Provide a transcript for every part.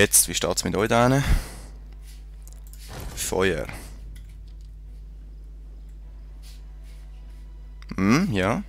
Jetzt, wie steht es mit euch da hinten? Feuer. Ja.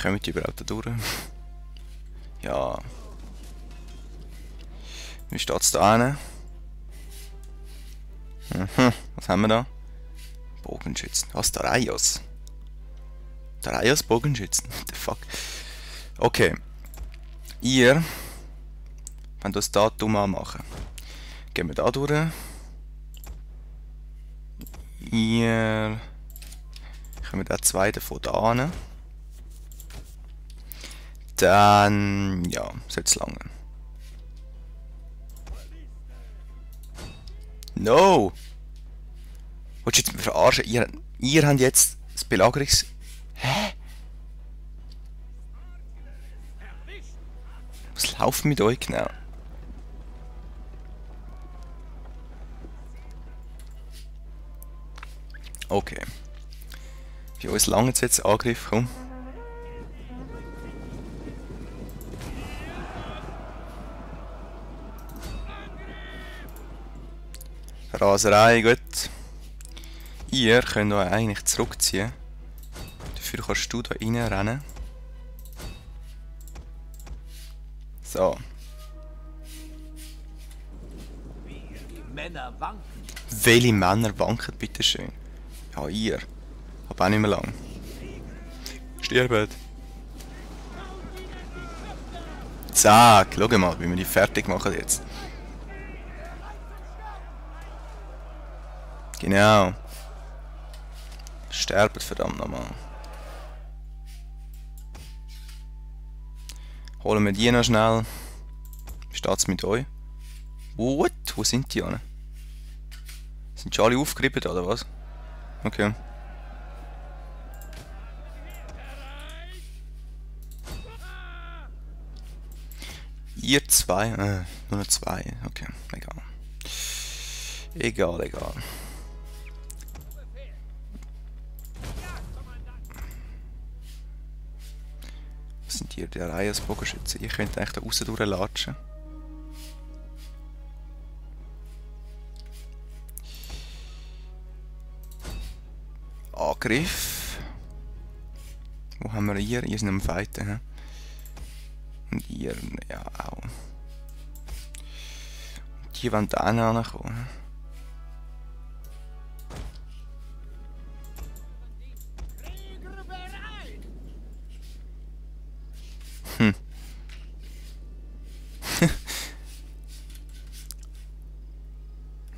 Kommt die überhaupt da durch? Ja. Wie steht es da hinten? Was haben wir da? Bogenschützen. Was? Taraios? Taraios Bogenschützen? What the fuck? Okay. Ihr, wenn das Datum anmachen, gehen wir da durch. Ihr kommen da zwei davon da hin. Dann, ja, sollte es lange. No! Willst du jetzt mich verarschen? Ihr habt jetzt das Belagerungs... Hä? Was läuft mit euch genau? Okay. Für uns lange jetzt Angriff, komm. Raserei, gut. Ihr könnt euch eigentlich zurückziehen. Dafür kannst du da reinrennen. So. Welche Männer wanken, bitteschön? Ja, ihr. Aber auch nicht mehr lang. Stirbt. Zack, schau mal, wie wir die fertig machen jetzt. Genau. Sterbt verdammt nochmal. Holen wir die noch schnell. Wie steht's mit euch? What? Wo sind die alle? Sind die alle aufgerieben oder was? Okay. Ihr zwei? Nur noch zwei. Okay, egal. Egal. Was sind hier die Reihe als Bogenschütze? Ihr könnt eigentlich da raus durchlatschen. Angriff. Wo haben wir ihr? Ihr seid am Fighten, he? Und ihr, ja auch. Und die wollen da hinkommen.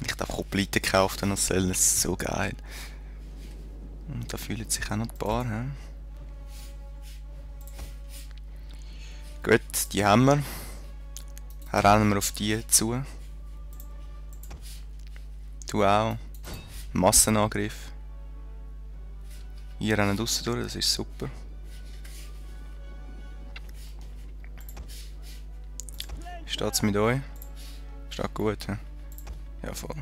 Ich darf Pleite gekauft und Sellen, das ist so geil. Und da fühlen sich auch noch ein paar. He? Gut, die haben wir. Dann rennen wir auf die zu. Du auch. Massenangriff. Ihr rennt draussen durch, das ist super. Wie steht's mit euch? Steht gut, he? Ja, voll.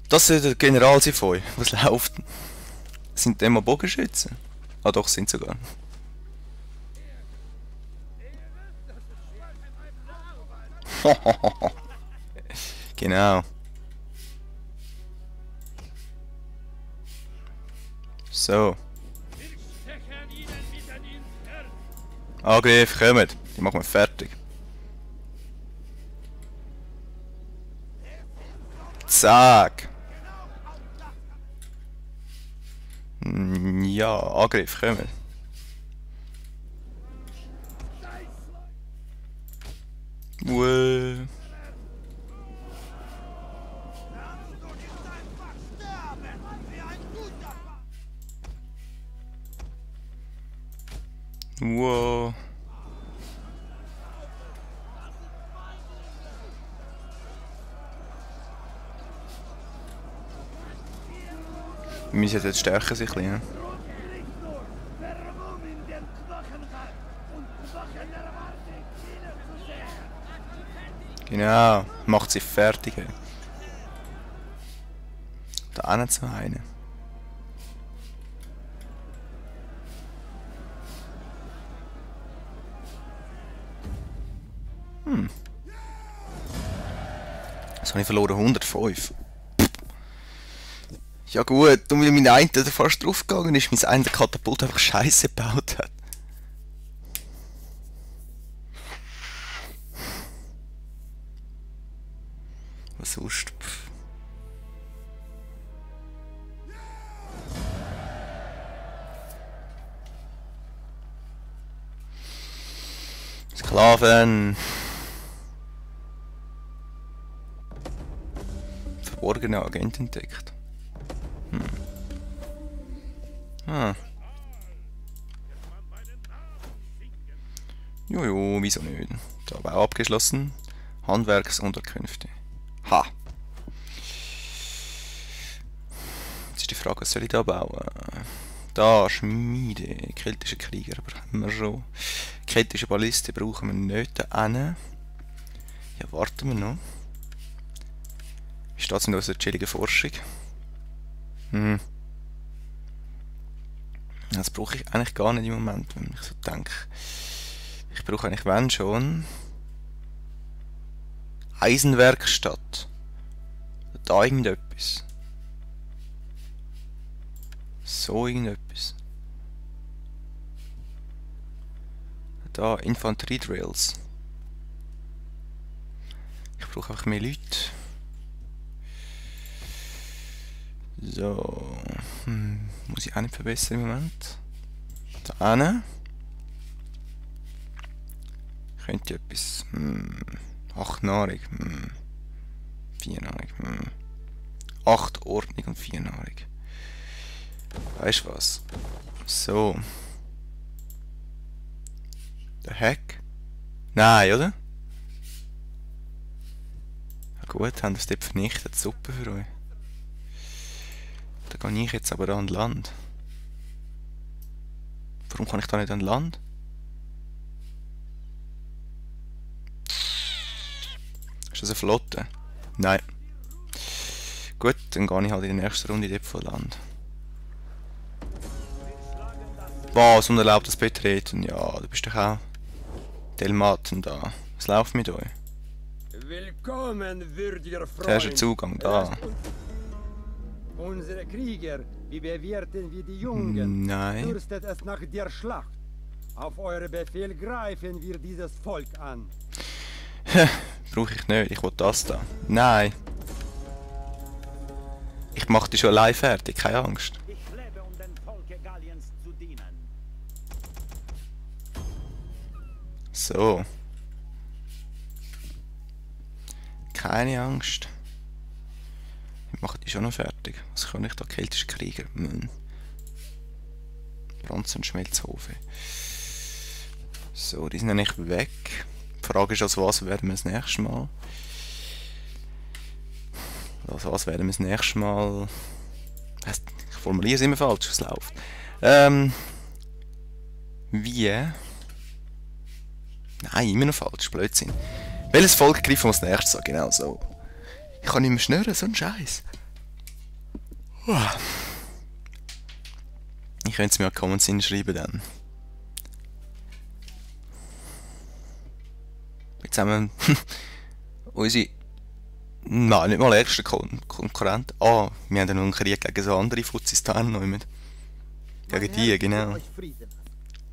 Das ist der General von euch. Was läuft? Sind die immer Bogenschützen? Ah doch, sind sogar. Genau. So. Angriff, kommt. Die machen wir fertig. Zack. Ja, Angriff, kommen. Wow. Wow. Wir müssen jetzt stärker sich ein bisschen. Genau, macht sie fertig. Da hinten zu einen. Was habe ich verloren? 105. Ja gut, und weil mein einer fast draufgegangen ist, mein einer Katapult einfach Scheiße gebaut hat. Was sonst? Sklaven! Verborgene Agent entdeckt. Ah. Jojo, wieso nicht? Da Bau abgeschlossen. Handwerksunterkünfte. Ha! Jetzt ist die Frage, was soll ich da bauen? Da, Schmiede, keltische Krieger, aber haben wir schon. Keltische Balliste brauchen wir nicht da hin. Ja, warten wir noch. Wie steht es mit unserer chilligen Forschung? Das brauche ich eigentlich gar nicht im Moment, wenn ich so denke. Ich brauche eigentlich, wenn schon, Eisenwerkstatt. Da irgendetwas. So irgendetwas. Da Infanteriedrills. Ich brauche einfach mehr Leute. So. Muss ich auch nicht verbessern im Moment. Da hinten. Könnte etwas. 8 Nahrung. 4 Nahrung. 8 Ordnung und 4 Nahrung. Weißt du was? So. Der Hack? Nein, oder? Ja gut, haben wir es dort vernichtet. Super für euch. Da gehe ich jetzt aber an Land. Warum kann ich da nicht an Land? Ist das eine Flotte? Nein. Gut, dann gehe ich halt in der nächsten Runde dort von Land. Was, unerlaubtes Betreten? Ja, du bist doch auch Delmaten da. Was läuft mit euch? Willkommen, würdiger Freund. Der erste Zugang, da. Unsere Krieger, wie bewerten wir die Jungen? Nein. Dürstet es nach der Schlacht. Auf eure Befehl greifen wir dieses Volk an. Brauche ich nicht, ich will das da. Nein. Ich mach dich schon allein fertig, keine Angst. Ich lebe, um dem Volke Galliens zu dienen. So. Keine Angst. Ich mache die schon noch fertig. Was kann ich da? Keltische Krieger. Bronzenschmelzhofe. So, die sind ja nicht weg. Die Frage ist, also was werden wir das nächste Mal? Also was werden wir das nächste Mal? Ich formuliere es immer falsch, was läuft. Wie? Nein, immer noch falsch, Blödsinn. Welches Volk greifen wir als nächstes an? Genau so. Ich kann nicht mehr schnurren, so ein Scheiß. Ich könnte es mir an Comments hinschreiben dann. Jetzt haben wir unsere... Nein, nicht mal erste Konkurrent. Ah, wir haben ja noch einen Krieg gegen so andere Fuzis da noch mit. Gegen die, genau.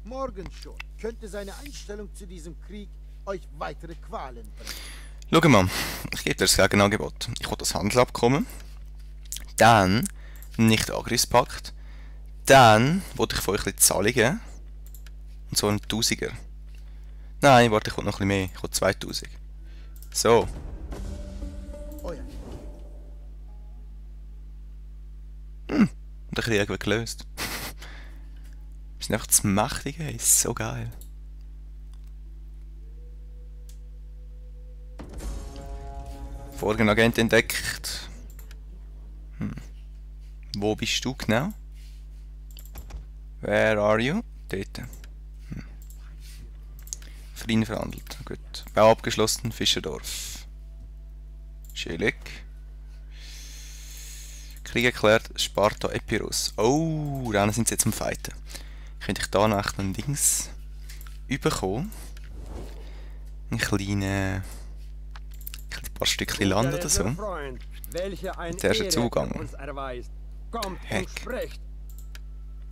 Morgen schon könnte seine Einstellung zu diesem Krieg euch weitere Qualen bringen. Schau mal, ich gebe dir das Gegenangebot. Ich will das Handelsabkommen. Dann nicht Angriffspakt. Dann will ich von euch ein bisschen Zahlungen. Und so einen Tausiger. Nein, warte, ich will noch ein bisschen mehr. Ich will 2000. So. Euer. Und der Krieg wird gelöst. Wir sind einfach zu mächtig, ey. Ist so geil. Agent entdeckt. Wo bist du genau? Where are you? Dort. Frieden verhandelt. Gut. Bau abgeschlossen. Fischerdorf. Chillig. Krieg erklärt. Sparta Epirus. Oh, dann sind sie jetzt am Fighten. Könnte ich da noch ein Dings bekommen? ein paar Stückchen Land oder so. Freund, welcher ein Der erste Ehre Zugang. für uns erweist. Kommt Heck. und sprecht.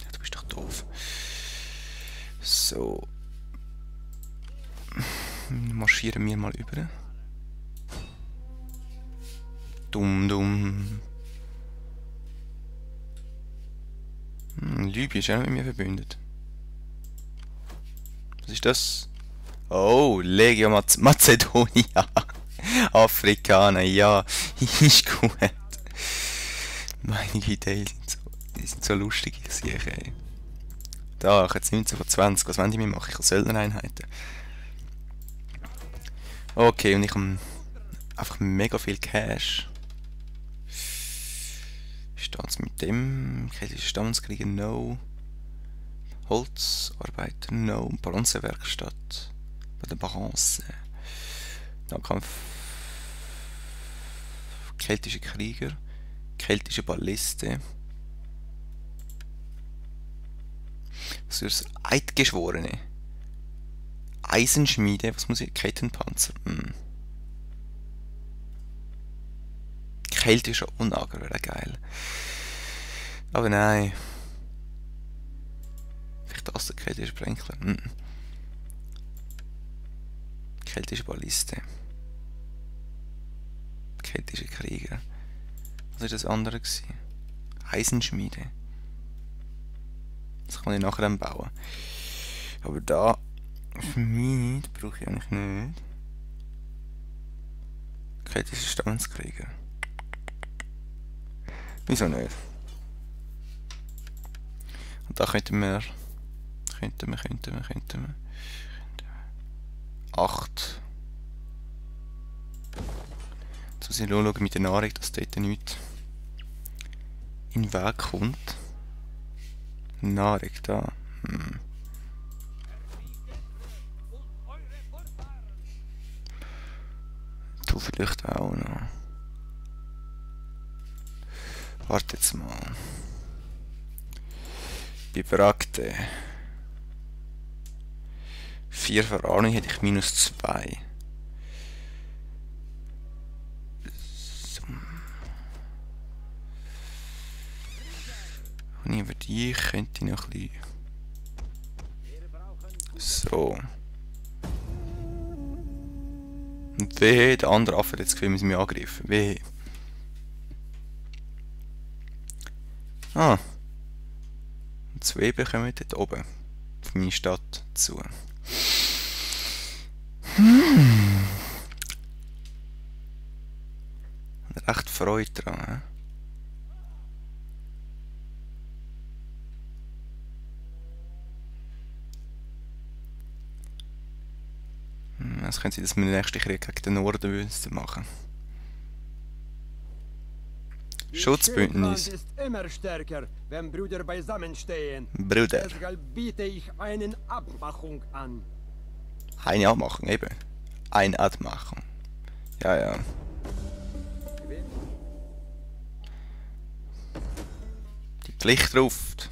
Ja, du bist doch doof. So. Marschieren wir mal über. Dumm. Libyen ist ja noch mit mir verbündet. Was ist das? Oh, Legio Macedonia. Afrikaner, ja. Ist gut. Meine Güte, die sind so lustig, ich sehe. Ey. Da, ich jetzt 19 von 20. Was wollen die mir machen? Ich habe Söldnereinheiten. Okay, und ich habe einfach mega viel Cash. Wie steht's mit dem? Keltische Stammeskrieger, no. Holzarbeiter, no. Bronzewerkstatt. Bei der Bronze. Nahkampf. Keltische Krieger. Keltische Balliste. Was ist das? Eidgeschworene. Eisenschmiede. Was muss ich? Kettenpanzer. Keltischer Unager wäre geil. Aber nein. Vielleicht das der keltische Sprenkler. Keltische Balliste. Keltische Krieger. Was war das andere gewesen? Eisenschmiede. Das kann ich nachher dann bauen. Aber da Schmied brauche ich eigentlich nicht. Keltische Stammeskrieger. Wieso nicht? Und da könnten wir 8. Jetzt muss ich schauen mit der Nahrung, dass dort nichts in den Weg kommt. Nahrung da. Du vielleicht auch noch. Warte jetzt mal. Befragte. 4 Verarmung hätte ich -2. So. Und über die könnte ich noch ein bisschen. So. Und wehe, der andere Affe hat jetzt Gefühl, wir sind mich angegriffen. Wehe. Ah. Und 2 bekommen dort oben. Auf meine Stadt zu. Recht Freude dran. Es könnte sein, dass wir den nächsten Krieg gegen den Norden machen. Schutzbündnis. Die Ist immer stärker, wenn Brüder beisammenstehen. Brüder. Deshalb biete ich eine Abmachung an. Eine Abmachung, eben. Eine Abmachung. Ja. Die Pflicht ruft.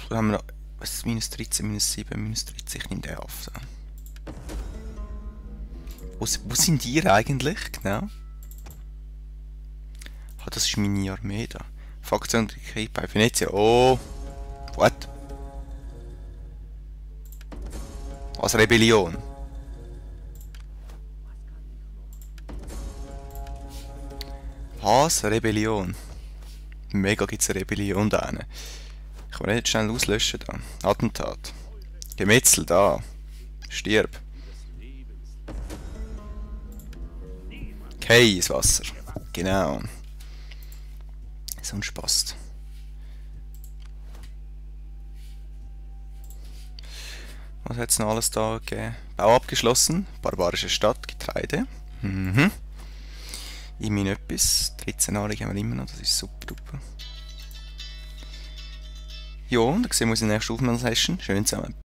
So haben wir noch. Was ist -13, -7, -13? Ich nehme den auf. So. Wo sind die eigentlich? Genau. Ah, das ist meine Armee da. Faktion Krieg bei Venezia. Oh. What? Was Rebellion? Was Rebellion? Mega gibt's eine Rebellion da. Ich will nicht schnell auslöschen da. Attentat. Gemetzel da. Stirb. Okay, ins Wasser. Genau. So ein Spaß. Was hat es noch alles da gegeben? Bau abgeschlossen. Barbarische Stadt. Getreide. Immerhin etwas. 13 Nahrung haben wir immer noch. Das ist super duper. Ja, dann sehen wir uns in der nächsten Aufnahmesession. Schön zusammen.